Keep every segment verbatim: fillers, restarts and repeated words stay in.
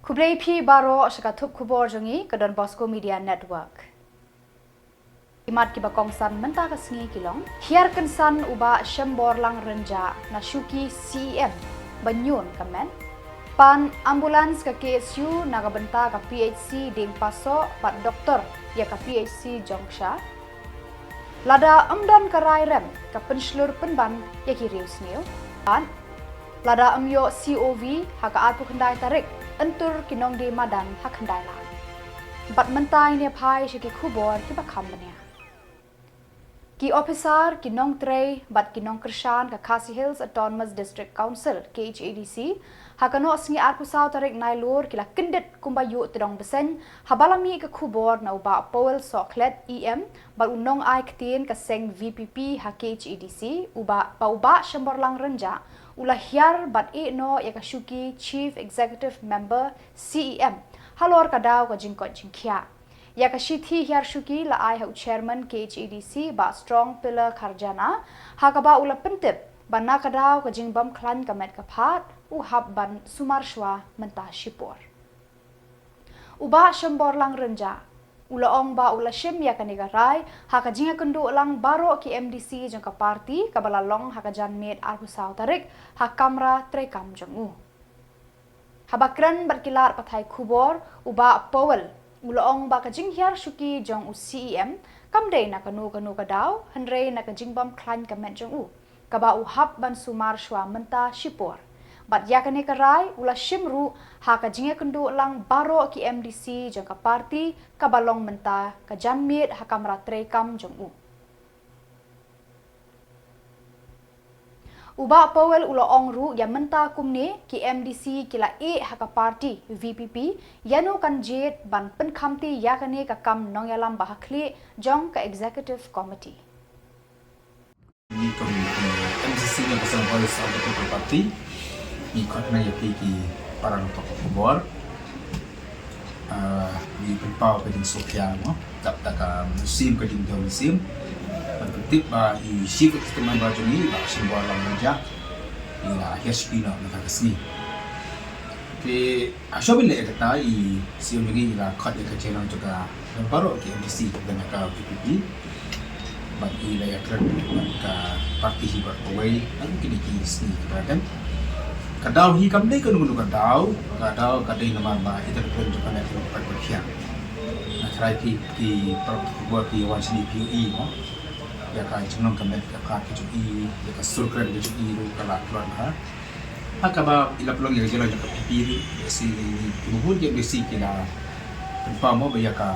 Khublei phi baroh sha ka thup khubor jong ngi ka Don Bosco Media Network. Ki mat kiba kongsan mynta ka sngi ki long: Hiar kynsan u Bah Shemborlang Rynjah na shuki C E M ba ñion ka met. Pan ambulance ka K S U na ka bynta ka P H C Diengpasoh bad doktor ïa ka P H C Jongksha. Lada ym don ka rai rem ka pynshlur pynban ïa ki riewsniew. Bad lada ym ïoh C O V ha ka arphew khyndai tarik, yn tur ki nongdie madan ha Khyndailad. Bad mynta ngin ïa phai sha ki khubor kiba kham bniah. Ki ophisar, ki nongtrei bad ki nongkyrshan ka Khasi Hills Autonomous District Council, K H A D C, ha ka nohsngi arphew saw tarik Nailur ki la kyndit kumba ïuh tdong bseiñ haba la mih ka khubor na u Bah Powell Sohkhlet, E M, bad u nongai ktien ka seng V P P ha K H A D C, u Bah, ba u Bah Shemborlang Rynjah u la hiar bad ïeh noh ïa ka shuki Chief Executive Member, C E M, halor ka daw ka jingkoit jingkhiah. Ïa ka shithi hiar shuki la ai ha u Chairman K H A D C, Bah Strong Pillar Kharjana, ha kaba u la pyntip ba na ka daw ka jingbym khlaiñ ka met ka phad u hap ban sumar shuwa mynta shipor. U Bah Shemborlang Rynjah u la ong ba u la shim ïa kane ka rai ha ka jingïakynduh lang baroh ki M D C jong ka party kaba la long ha ka janmiet arphew saw tarik ha kamra treikam jong u. Haba kren bad ki lad pathai khubor, u Bah Powell u la ong ba ka jinghiar shuki jong u C E M kam dei na kano kano ka daw, hynrei na ka jingbym khlaiñ ka met jong u kaba u hap ban sumar shuwa mynta shipor. Bad ïa kane ka rai u la shim ruh ha ka jingïakynduh lang baroh ki M D C jong ka party kaba long mynta ka janmiet ha kamra treikam jong u. U Bah Powell u la ong ruh ïa mynta kumne ki M D C ki la ïeh ha ka party V P P, ïano kan jied ban pynkhamti ïa kane ka kam nongïalam ba ha khlieh jong ka Executive Committee. Ngi kum, eh, M D C ngi ka Assam Voice of the People Party. Ngi khot na ïa phi ki para nongthoh khubor. Ah, ngi pynpaw ka jingsngewkhia, mo, dap da ka mynsiem, ka jingdew mynsiem. Ban pyntip ba i Chief Executive Member jong ngi, Bah Shemborlang Rynjah, i la hiar shuki noh mynta ka sngi. Te ha shuwa ban leh kata, i C E M jong ngi i la khot ïa ka jingïalang jong ka, jong baroh ki M D C jong ka V P P. Bad i la ïakren bad ka party hi baroh kawei ha kine ki sngi kiba la dep. Ka daw hi kam dei kano kano ka daw, ka daw ka dei namar ba i dang kren jong ka met ka pyrkhat. Nga tharai ki, ki para khubor ki wan shane phi ïohi, mo, ïa ka jinglong ka met ka phad ka jong i, ïa ka sur kren ka jong i ruh ka la khlad ha. Ha kaba i la pynlong ïa ka jingïalang jong ka P P ruh, ïa shi ki mabun ki M D C ki la pynpaw mo ba ïa ka,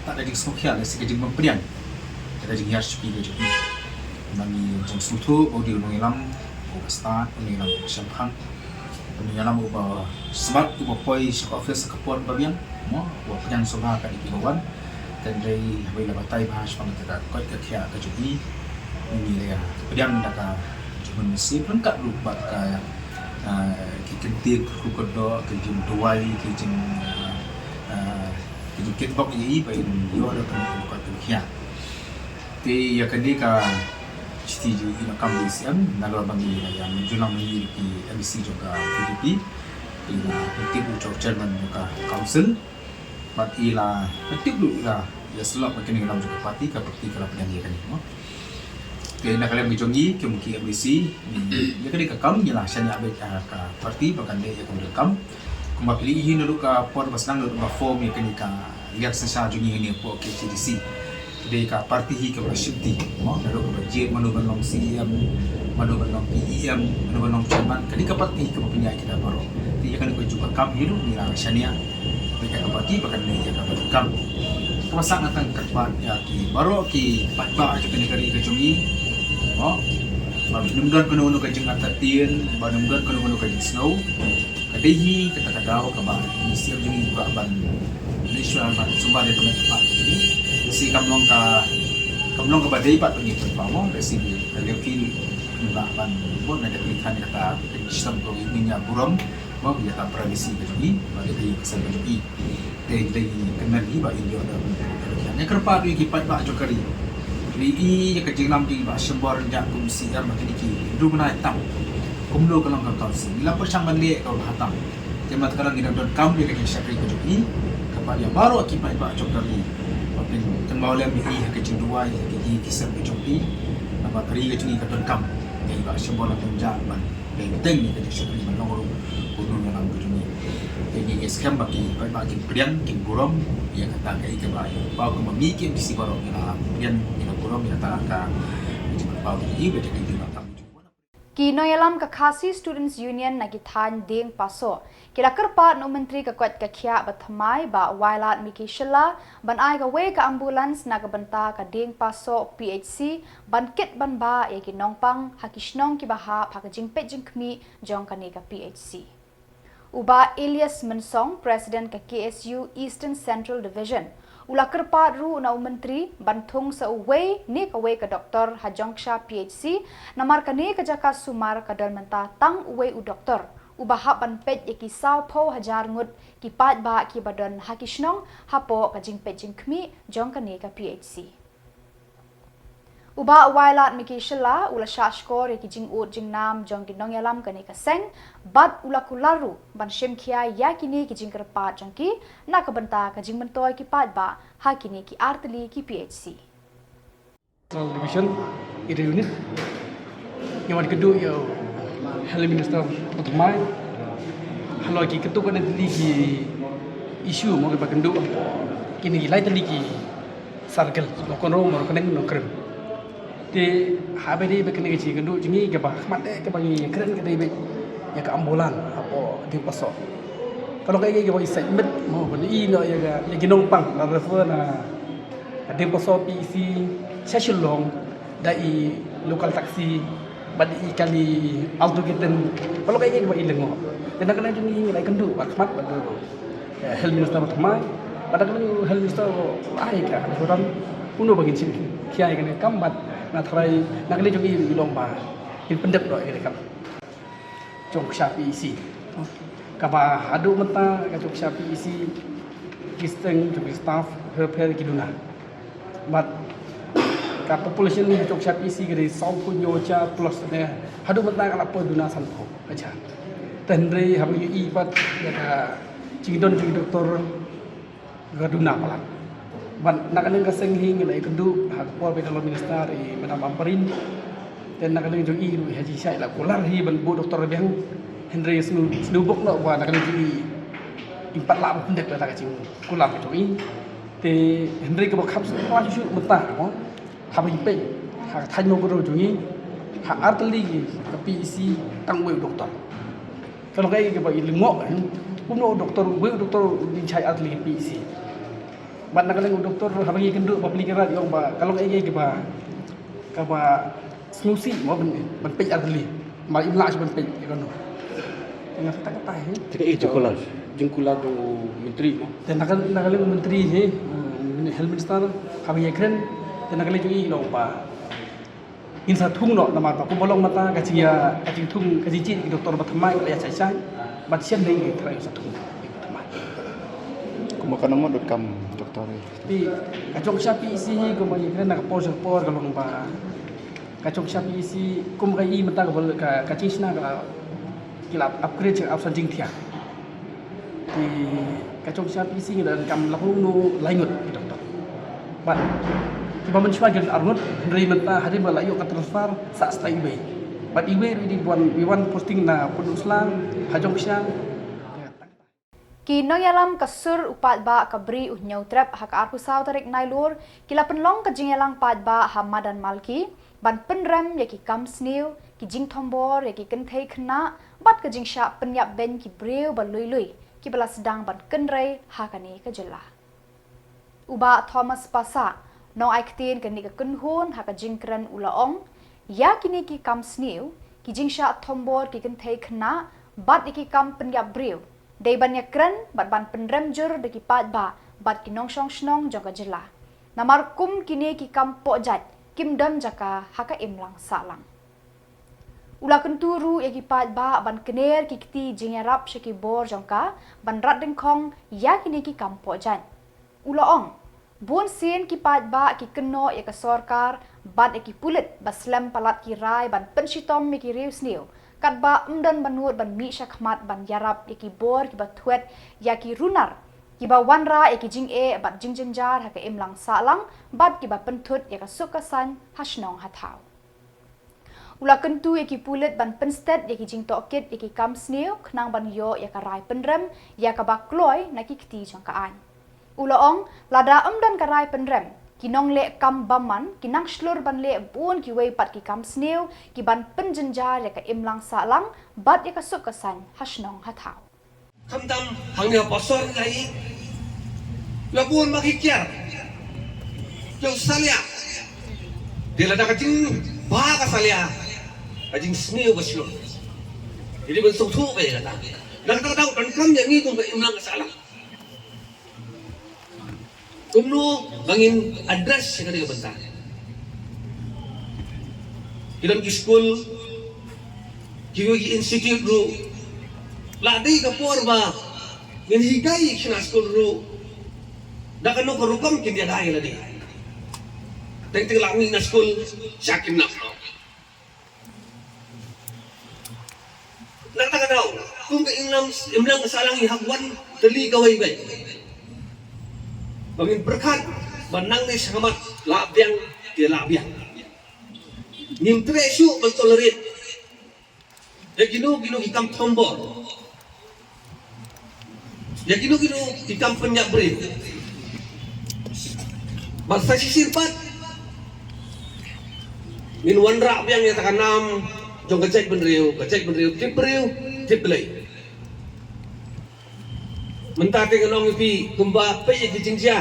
ta ka jingsngewkhia, ïa shi ka jingbym pdiang ïa ka jinghiar shuki ka jong i. Ngi sngewthuh ba u dei u nongïalam uba stad, u nongïalam uba shemphang, u nongïalam uba smat, uba poi sha ka office ha ka por ba biang, mo, uba pdiang sngewbha ïa kane kiba wan. Hynrei haba i la batai bha shaphang kata ka koit ka khiah ka jong i, ngi la ïa pdiang da ka jingmut mynsiem ryngkat ruh bad ka, ah, ki kyntien kyrkhu kyrdoh, ki jingduwai, ki jing, ah, ah, ki jingkitbok ïa i ba in ïoh da ka koit ka khiah. Te ïa kane ka shithi jong i na kam da i C E M, nalor ba ngi la ïa mynjur lang ma ngi ki M D C jong ka V P P, i la pyntip ruh sha u chairman jong ka council. Bad i la pyntip ruh, i la ïa sylloh bad ki nongïalam jong ka party, ka party ka la pdiang ïa kane, mo. Te na ka liang ka jong ngi kum ki M D C, ïa kane ka kam ngi la shaniah beit ha ka party ba kan leh ïa kane ka kam. Kumba phi la ïohi naduh ka por ba sdang, naduh ba form ïa kane ka liang synshar jong ngi hangne hapoh K H A D C. Te dei ka party hi kaba shim ti, mo, naduh kaba jied mano ban long C E M, mano ban long P E M, mano ban long chairman, ka dei ka party kaba pynïaid kita baroh. Te ïa kane ka juh ka kam hi ruh ngi la shaniah beit ïa ka party ba kan leh ïa kaba donkam. Kaba sah nga tang kyrpad ïa ki baroh ki paidbah jong kane ka ri ka jong ngi, mo, ba ym don kano kano ka jingartatien, ba ym don kano kano ka jingsngew. Ka dei hi kata ka daw kaba i C E M jong ngi i kwah ban leit shuwa ban sumar ïa ka met ka phad jong ngi. Lehse kam long ka, kam long kaba dei pat ba ngi pynpaw, mo, lehse ka liang ki i kwah ban bud na ka, ka than ïa kata ka jingshitom ka, ngi ïa burom, mo, ïa ka privacy ka jong ngi bad ïa ka ïing ka sem ka jong ngi. Te dei kynmaw hi ba in ïoh da. Nga kyrpad ïa ki paidbah jong ka ri. Ri i ïa ka jingïalam jong i Bah Shembor Rynjah kum C E M, ma kine ki hynriew bnai tam. Kumno ka long ka council, ngi la pyrshang ban leh kaba bha tam. Te mat ka dang ngi dang donkam ïa ka jingshakri ka jong i, ka pat ïa baroh ki paidbah jong ka ri. Ba phin kynmaw lem ïa i ha ka jingduwai ïa ki, ki sem ka jong i. Namar ka ri ka jong i ka donkam ïa i Bah Shynrang Tongjah ban bteng ïa ka jingshakri ban long ruh u nongïalam ka jong i. Te ngi ngeit skhem ba ki paidbah kin pdiang, kin burom ïa kata kaei kaba ïa, ba kumba ngi ki M D C baroh ngi la pdiang, ngi la burom ïa kata ka jingpynpaw ka jong i, ba ka jingpynpaw ka jong i. Ki nongïalam ka Khasi Students Union na ki thaiñ Dieng Pasoh ki la kyrpad na u Myntri ka koit ka khiah ba thymmai Bah Wailadmiki Shylla ban ai kawei ka ambulance na ka bynta ka Dieng Pasoh P H C ban kit ban bah ïa ki nongpang ha ki shnong kiba hap ha ka jingpeit jingkhmih jong kane ka P H C. U Bah Elias Mynsong, President ka K S U Eastern Central Division, u la kyrpad ruh na u Myntri ban thung sa uwei ne kawei ka doktor ha Jongksha P H C, namar kane ka jaka sumar ka don mynta tang uwei u doktor uba hap ban peit ïa ki sawphew hajar ngut ki paidbah kiba don ha ki shnong hapoh ka jingpeit jingkhmih jong kane ka P H C. U Bah Wailadmiki Shylla u la shah shkor ïa ki jingud jingnam jong ki nongïalam kane ka seng bad u la kular ruh ban shim khia ïa kine ki jingkyrpad jong ki na ka bynta ka jingmyntoi ki paidbah ha kine ki artylli ki P H C. Central Division, area unit. Ngi wan kynduh ïa u Health Minister ba thymmai halor ki katto katne tylli ki issue mo kiba kynduh kine ki lai tylli ki circle, Nongkynrung, Nongkneng, Nongkrem. Te haba dei ba kane ka jingkynduh jong ngi kaba khmat eh kaba ngi kren ka dei beit ïa ka ambulance hapoh Dieng Pasoh. Ka long kaei kaei kaba ngi sait miet mo ban ïohi noh ïa ka, ïa ki nongpang la refer na Dieng Pasoh P H C sha Shillong da i local taxi bad i kali Alto kiten. Ka long kaei kaei kaba i lyngngoh. Te na ka liang jong ngi ngi la ïakynduh bad khmat bad u, eh, Health Minister ba thymmai. Bad na ka liang u Health Minister u la ai ka assurance kumno ba ngin shim khia ïa kane ka kam bad nga tharai na ka liang jong ngi ngi long ba ngin pyndep noh ïa kane ka kam. Jongksha P H C. Kaba haduh mynta ka Jongksha P H C ki steng jong ki staff pher pher ki duna. Bad ka population ka Jongksha P H C ka dei sawphew hynñiew hajar plus ne, haduh mynta ka la poi duna sanphew hajar. Te hynrei haba ngi ïohi pat ïa ka jingdon jong ki doktor ka duna palat. Bad na ka liang ka seng hi ngi la ïakynduh ha ka por ba i dei Minister i Madam Ampareen. Te na ka liang jong i ruh ha jingshisha i la kular hi ban buh doktor biang. Hynrei sngewbok noh ba na ka liang jong i im pat lah ban pyndep ïa kata ka jingkular ka jong i. Te hynrei kaba kham sngewbha shuh shuh mynta mo. Haba ngi peit ha ka thaiñ Nongkynrung jong ngi ha artylli ka P H C tang uwei u doktor. Ka long kaei kaba i lyngngoh, eh, kumno u doktor, uwei u doktor u dang shai artylli ka P H C. Bad na ka liang u doktor haba ngi kynduh bapli kynrad i ong ba ka long kaei kaba, kaba sngewsih mo ban, ban peit artylli. Namar im lah shuh ban peit ïa kano. Te nga kata kata hi. Te kaei jingkular, jingkular jong u Myntri mo. Te na ka, na ka liang u Myntri hi, u Health Minister haba ngi ïakren, te na ka liang jong i i ong ba ngin sa thung noh namar ba kumba long mynta ka jingïa, ka jingthung, ka jingjied ki doktor ba thymmai ka la ïa shai shai. Bad shen dei ngi tharai sa thung ba thymmai. Kumba kano mo donkam doktor hi. Te ka Jongksha P H C hi kumba ngi kren na ka por sha ka por ka long ba ka Jongksha P H C kum ka i mynta ka bol ka, ka jingshna ka la, ki la upgrade sha ka option jingthiah. Te ka Jongksha P H C ngi la donkam la kumno lai ngut ki doktor. Bad kiba mynshuwa ki don ar ngut hynrei mynta hadien ba la ïoh ka transfer sa stai iwei. Bad iwei ruh i dei wan, i wan posting na Pynursla ha Jongksha. Ki nongïalam ka sur u paidbah ka Bri u Hynñiewtrep ha ka arphew saw tarik Nailur ki la pynlong ka jingïalang paidbah ha Madan Malki ban pynrem ïa ki kam sniew, ki jingthombor ïa ki kynthei khynnah bad ka jingshah pynïap beiñ ki briew ba lui lui kiba la sdang ban kynrei ha kane ka jylla. U Bah Thomas Passah, nongai ktien kane ka kynhun ha ka jingkren u la ong, ïa kine ki kam sniew, ki jingshah thombor ki kynthei khynnah bad ïa ki kam pynïap briew dei ban ïakren bad ban pynrem jur da ki paidbah bad ki nongshong shnong jong ka jylla. Namar kum kine ki kam pohjait kim don jaka ha ka imlang sahlang. U la kyntu ruh ïa ki paidbah ban kner ki kti jingïarap sha ki bor jong ka ban rat dyngkhong ïa kine ki kam pohjait. U la ong, bun sien ki paidbah ki kynnoh ïa ka sorkar bad ïa ki pulit ba slem palat ki rai ban pynshitom ïa ki riewsniew, Katba ym don ba nud ban mih shakhmat ban ïarap ïa ki bor kiba thwet ïa ki runar kiba wanrah ïa ki jingeh bad jingjynjar ha ka imlang sahlang bad kiba pynthut ïa ka suk ka saiñ ha shnong ha thaw. U la kyntu ïa ki pulit ban pynstet ïa ki jingtohkit ïa ki kam sniew khnang ban ïoh ïa ka rai pynrem ïa kaba kloi na ki kti jong ka aiñ. U la ong, lada ym don ka rai pynrem, ki nongleh kam bymman ki nang shlur ban leh bun kiwei pat ki kam sniew ki ban pynjynjar ïa ka imlang sahlang bad ïa ka suk ka saiñ ha shnong ha thaw. Khamtam hangne ha Pawsor ngi la ïohi la bun ma ki kiar, ki salia. Te lada ka jingbha ka salia, ka jingsniew ka shlur. Te dei ban sngewthuh bha ïa kata. Na kata ka daw donkam ïa ngi kum ka imlang ka sahlang. Kumno ba ngin address ïa kane ka bynta? Ki don ki skul, ki, ki institute ruh, la dei ka por ba ngin hikai ïa ki khynnah skul ruh da kano ka rukom kin ïada ïa lade. Teng teng la mih na skul, sha kidnap noh. Na kata ka daw, kum ka imlang, imlang ka sahlang ngi hap wan tylli kawei beit. Ba ngin pyrkhat ba nangne shakhmat lah biang te lah biang. Ngim treh shuh ban tolerate ïa kino kino ki kam thombor, ïa kino kino ki kam pynïap briew. Bad sa shisien pat ngin wanrah biang ïa kata ka nam jong ka jaitbynriew, ka jaitbynriew tip briew tip Blei. Mynta te ngan ong ïa phi kumba peit ïa ki jingjia,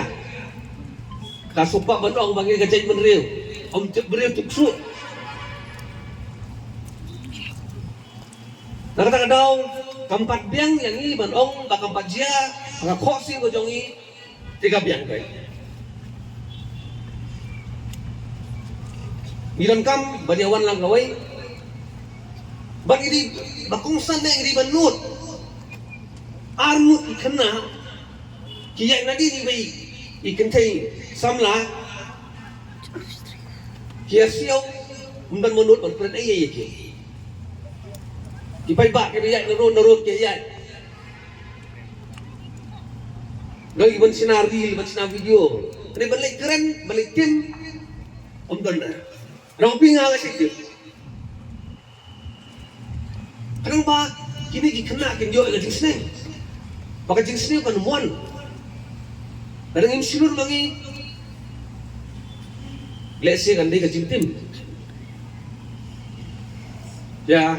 ka sngewbha ban ong ba ngi ka jaitbynriew ym tip briew tip shuh. Na kata ka daw kam pat biang ïa ngi ban ong ba kam pat jia ha ka khohsiew ka jong ngi. Te ka biang beit. Ngi donkam ban ïa wan lang kawei. Ba ngi dei ba kongsan ne ngi dei ban nud. Ar ngut ki khynnah ki ïaid na dei ni ba i kynthei samla ki ïa siew, ym don mano ban pynlong ei ei ïa ki. Ki paidbah ki ba ïaid na road na road ki ïaid. Dei ban shna reel, ban shna video, dei ban leit kren, ban leit tim, ym don na. Rong pi nga ka shit. Khnang ba kine ki khynnah kin ïoh ïa ka jingsneng. Ba ka jingsneng kan wan. Lada ngim shlur ma ngi, lehse kan dei ka jingtim ïa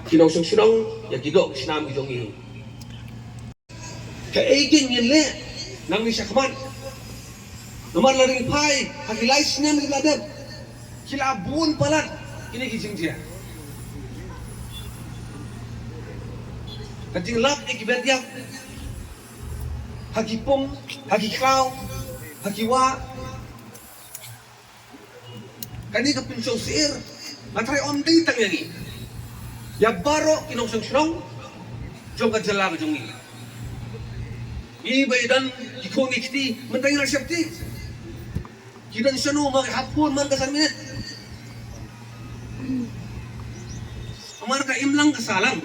ki nongshong shnong, ïa ki doh ki snam ki jong ngi. Kaei kein ngin leh nangne shakhmat? Namar lada ngi phai ha ki lai snem kiba la dep, ki la bun palat kine ki jingjia. Ka jinglap ïa ki betiap ha ki pung, ha ki khlaw, ha ki wah. Kane ka pynshong syier, nga tharai ym dei tang ïa ngi, ïa baroh ki nongshong shnong jong ka jylla ka jong ngi. Ngi ba ïa don ki khun ki kti, mynta ngi la sheptieng. Ki don shano ma ki hap phone man ka san minit. Namar ka imlang ka sahlang.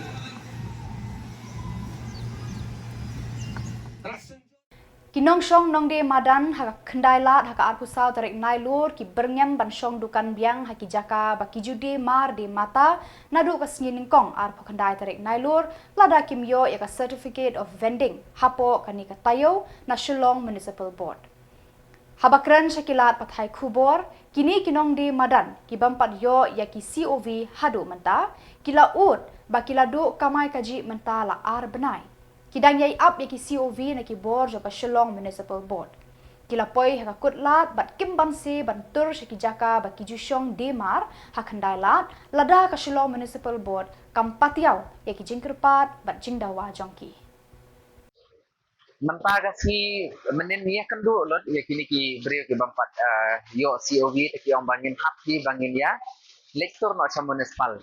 Ki nongshong nongdie madan ha ka Khyndailad ha ka arphew saw tarik Nailur ki byrngem ban shong dukan biang ha ki jaka ba ki ju die mar die mata naduh ka sngi nyngkong arphew khyndai tarik Nailur lada kim ïoh ïa ka certificate of vending hapoh kane ka taïew na Shillong Municipal Board. Haba kren sha ki lad pathai khubor, kine ki nongdie madan ki bym pat ïoh ïa ki C O V haduh mynta, ki la ud ba ki la duh kamai kajih mynta la ar bnai. Ki dang ïai ap ïa ki C O V na ki bor jong ka Shillong Municipal Board. Ki la poi ha ka kut lad bad kim banse ban tur sha ki jaka ba ki ju shong die mar ha Khyndailad, lada ka Shillong Municipal Board kam patiaw ïa ki jingkyrpad bad jingdawa jong ki. Mynta ka sngi mynnin ngi ïakynduh lut ïa kine ki briew ki bym pat, eh, ïoh C O V, te ki ong ba ngin hap ki ba ngin ïa leit tur noh sha municipal.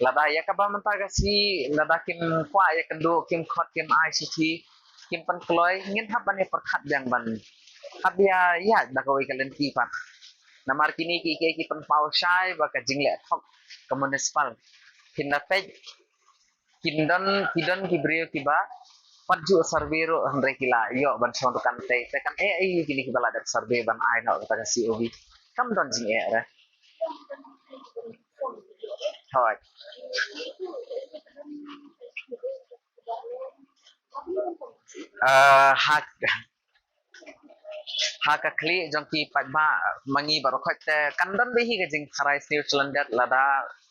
Lada ïa kaba mynta ka sngi lada kim kwah ïakynduh, kim khot, kim ai shithi, kim pynkloi, ngin hap ban ïa pyrkhat biang ban hap ïa ïaid da kawei ka lynti pat. Namar kine ki, ki, ki pynpaw shai ba ka jingleh thok ka municipal. Phin da peit Kin don, ki don ki briew kiba pat ju survey ruh hynrei ki la ïoh ban shong dukan tei. Te kan eh ei kine kiba la dep survey ban ai noh kata ka C O B. Kam don jingeh re. Hooid. Ah, ha, ha ka khlieh jong ki paidbah ma ngi baroh khoit te kan don bha hi ka jingtharai sniew shyllangdet lada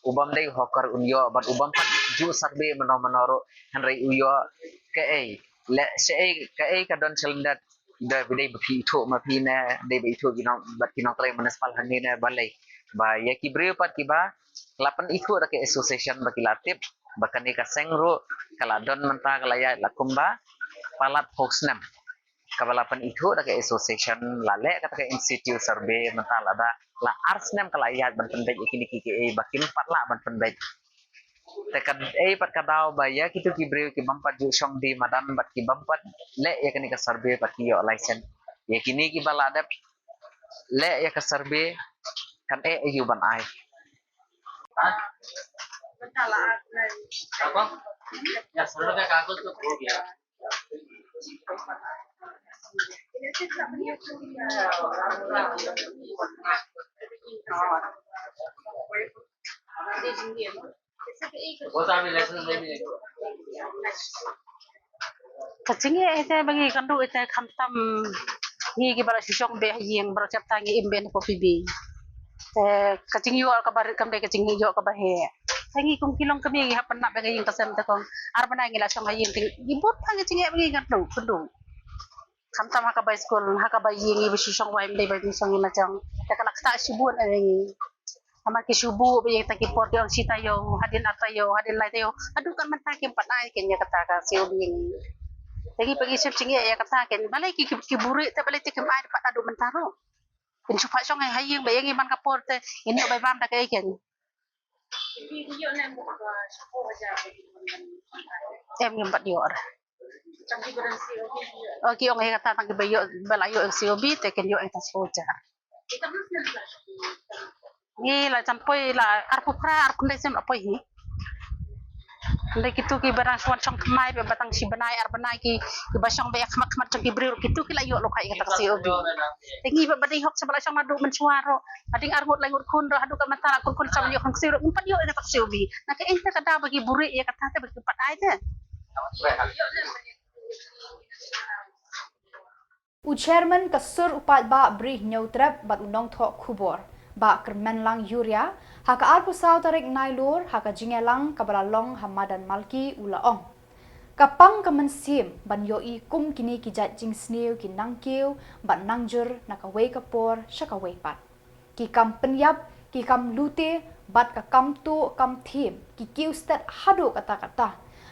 u bym dei hawker un ïoh bad u bym pat ju survey mano mano ruh hynrei u ïoh. Kaei, leh shaei kaei ka don shyllangdet, da ba dei ba phi ithuh ma phi ne, dei ba ithuh ki nong, bad ki nongtrei municipal hangne ne balei. Ba ïa ki briew pat kiba la pynithuh da ka association ba ki la tip ba kane ka seng ruh ka la don mynta ka la ïaid la kumba palat phew snem. Kaba la pynithuh da ka association, la leh kata ka in situ survey mynta lada la ar snem ka la ïaid ban pynbeit ïa kine kiei kiei ba kim pat lah ban pynbeit. Te ka ei pat ka daw ba ïa kitu ki briew ki bym pat ju shong die madan bad ki bym pat leh ïa kane ka survey bad ki ïoh license. Ïa kine kiba la dep leh ïa ka survey kan eh ei u ban ai. Ka jingeh ite ba ngi kynduh ite khamtam ngi kiba la shu shong beit ha ïing baroh chapter ngi im beit na P P B. Te ka jingïoh kaba rit kam dei ka jingïoh kaba heh. Te ngi kum ki longkmie ngi hap pynap beit ka ïing ka sem te kong ar bnai ngi la shong ha ïing te ngi bud pang ka jingeh ba ngi kynduh kynduh. Khamtam ha kaba skul ha kaba ïing ngi ba shu shong wai ym dei ba ngi shong ïing la jong. Te ka la ktah shibun ïa ngi. Namar ki shu buh ba ïa kita ki por ki ong shi taïew, hadien ar taïew, hadien lai taïew. Haduh kan mynta kim pat ai ken ïa kata ka C O B ïa ngi. Te ngi pat ngi shem jingeh ïa kata ken. Balei ki, ki, ki buhrieh te balei te kim ai pat haduh mynta ruh. Kin shu pat shong ha ïing ba ïa ngi man ka por te ngin ïoh bai bam da kaei ken. Em, ngim pat ïoh re. Oh, ki ong ïa kata tang kiba ïoh, ba la ïoh C O B te kin ïoh ïa kata sponsor. Ngi la jan poi la arphew phra arphew khyndai snem la poi hi. Hynrei kitu kiba dang shu wan shong thymmai ba tang shi bnai ar bnai ki, kiba shong ba ïa khmat khmat jong ki briew kitu ki la ïoh lehkai ïa kata ka C O B. Te ngi ba, ba dei hok sha ba la shong naduh mynshuwa ruh. Hadien ar ngut lai ngut khun ruh haduh ka mynta la khun khun sha ban ïoh khun ksiew ruh ngim pat ïoh ïa kata ka C O B. Na kaei te ka daw ba ki buhrieh ïa kata te ba ki pat ai te. U Chairman ka Sur u paidbah Bri Hynñiewtrep bad u nongthoh khubor Bah Kyrmenlang Uriah ha ka arphew saw tarik Nailur ha ka jingïalang kaba la long ha madan Malki u la ong, ka pang ka mynsiem ban ïohi kum kine ki jait jingsniew ki nangkiew bad nangjur na kawei ka por sha kawei pat. Ki kam pynïap, ki kam lute bad ka kam tuh kam thiem ki kiew stet haduh katta katta.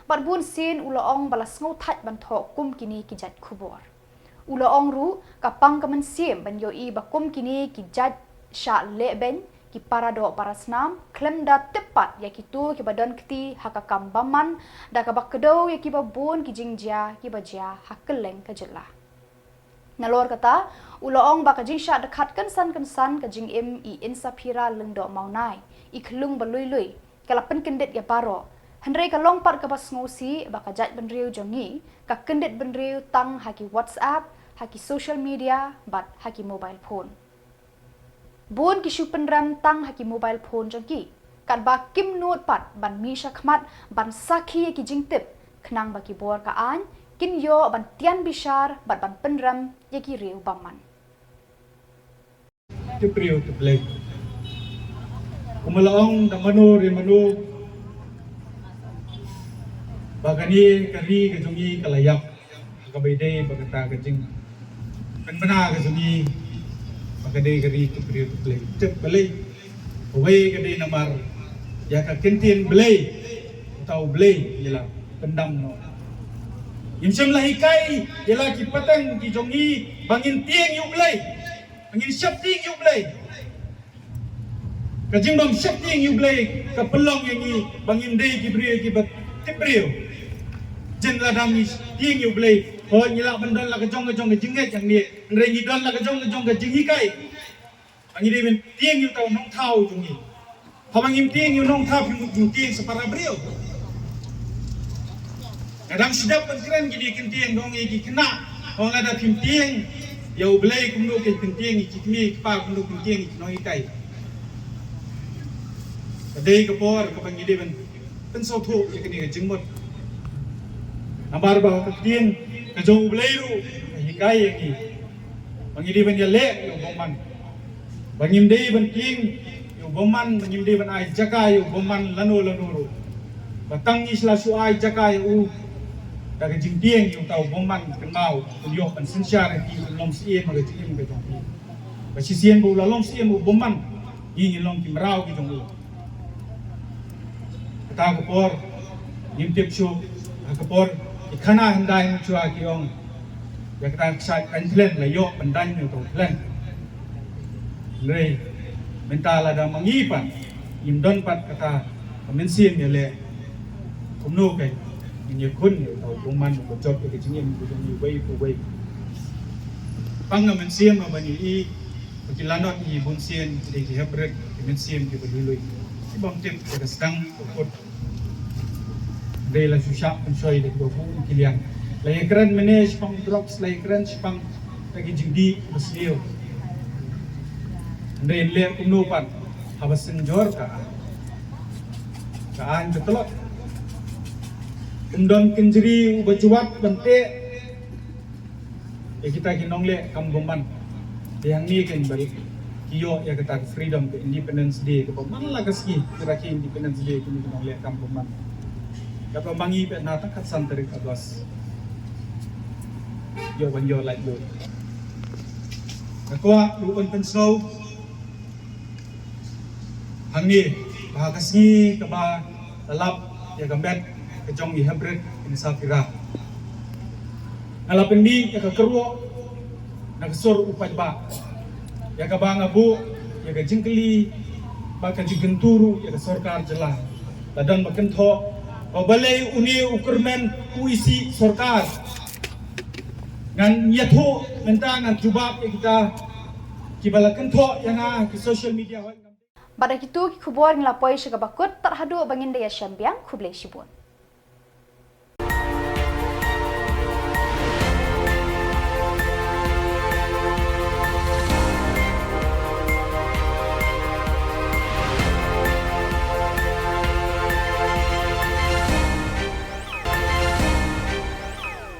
Bad bun sien u la ong ba la sngewthait ban thoh kum kine ki jait khubor. U la ong ruh ka pang ka mynsiem ban ïohi ba kum kine ki jait shah lehbeiñ, ki para doh para snam khlem da tip pat ïa kito kiba don kti ha ka kam bymman da kaba kdew ïa kiba bun ki jingjia kiba jia ha kylleng ka jylla. Nalor kata u la ong ba ka jingshah dkhot kynsan kynsan ka jingim i Insaphira Lyngdoh Mawnai, i khyllung ba lui lui, ka la pynkyndit ïa baroh. Hynrei ka long pat kaba sngewsih ba ka jaitbynriew jong ngi ka kyndit bynriew tang ha ki WhatsApp, ha ki social media bad ha ki mobile phone. Bun ki shu pynrem tang ha ki mobile phone jong ki katba kim nud pat ban mih shakhmat ban sakhi ïa ki jingtip khnang ba ki bor ka aiñ kin ïoh ban tian bishar bad ban pynrem ïa ki riew bymman. Tip briew tip Blei. Kumba la ong da mano re mano ba kane ka ri ka jong ngi ka la ïap. Kaba ïadei bad kata ka jingpynbna ka jong ngi ba ka dei ka ri tip briew tip Blei. Tip Blei. Kawei ka dei namar ïa ka ktien Blei. Uta U Blei ngi la pyndam noh. Ngim shym la hikai ïa la ki pateng ki jong ngi ba ngin tieng ïa U Blei. Ngin sheptieng ïa U Blei. Ka jingbym sheptieng ïa U Blei ka pynlong ïa ngi ba ngim dei ki briew kiba tip briew. Jin lada ngi tieng ïa U Blei, hooid ngi lah ban don la ka jong ka jong ka jingngeit jong ngi, hynrei ngi don la ka jong ka jong ka jinghikai. Ba ngi dei ban tieng ïa uta u nongthaw jong ngi. Haba ngim tieng ïa u nongthaw, phim tieng sa para briew. Ka dang sdang ban kren ki dei ki tieng dong ïa ki khynnah. Hong lada phim tieng ïa U Blei kumno kin pyntieng ïa ki kmie ki kpa, kumno pyntieng ïa ki nonghikai. Ka dei ka por kaba ngi dei ban pynsngewthuh ïa kane ka jingmut. Namar ba ka ktien ka jong U Blei ruh ka hikai ïa ngi ba ngi dei ban ïaleh ïa u bymman. Ba ngim dei ban tieng ïa u bymman, ba ngim dei ban ai jaka ïa u bymman lano lano ruh. Ba tang ngi sla shu ai jaka ïa u da ka jingtieng ïa uta u bymman, kynmaw, un ïoh ban synshar ïa phi, un long syiem ha ka jingim ka jong phi. Ba shisien ba u la long syiem u bymman, ngi ngin long ki mraw ki jong u. Kata ka por ngim tip shuh, ha ka por ki khana hyndai mynshuwa ki ong, ïa kata ka kshaid Paiñthlen la ïoh pyndaiñ ïa uta u thlen. Hynrei mynta lada ma ngi pat ngim don pat kata ka mynsiem ïaleh, kumno kein ngin ïakhun ïa uta u bymman uba jop ïa ka jingim ka jong ngi uwei pa uwei. Pang ka mynsiem ba ngi i ba ki lanot ngi bunsien ki dei ki hybrid, ki mynsiem kiba lui lui, kiba ym tip ïa ka sdang ka kut. Hynrei la shu shah pynshoi da kiba buh ki liang. La ïakren mynne shaphang drugs, la ïakren shaphang da ki jingdih ba sniew. Hynrei leh kumno pat haba synjor ka aiñ, ka aiñ ka tlot. Ym don kynjri uba jwat ban teh ïa kita ki nongleh kam bymman. Te hangne kein ba ki ïoh ïa kata ka freedom, ka Independence Day kaba man la ka sngi ki rakhe Independence Day kine ki nongleh kam bymman. Kaba ma ngi pat na tang khatsan tarik August ïoh ban ïoh laitluid. Nga kwah ruh ban pynsngew hangne ba ha ka sngi kaba la lap ïa ka met ka jong i hybrid i Sapphira, nga la pynmih ïa ka kyrwoh na ka sur u paidbah, ïa kaba nga buh ïa ka jingkylli bad ka jingkyntu ruh ïa ka sorkar jylla. La don ba kynthoh ba balei une u kyrmen u isih sorkar. Ngan ïathuh mynta, ngan jubab ïa kita kiba la kynthoh ïa nga ha ki social media. Bad da kitu ki khubor ngi la poi sha kaba kut, tad haduh ba ngin da ïashem biang, khublei shibun.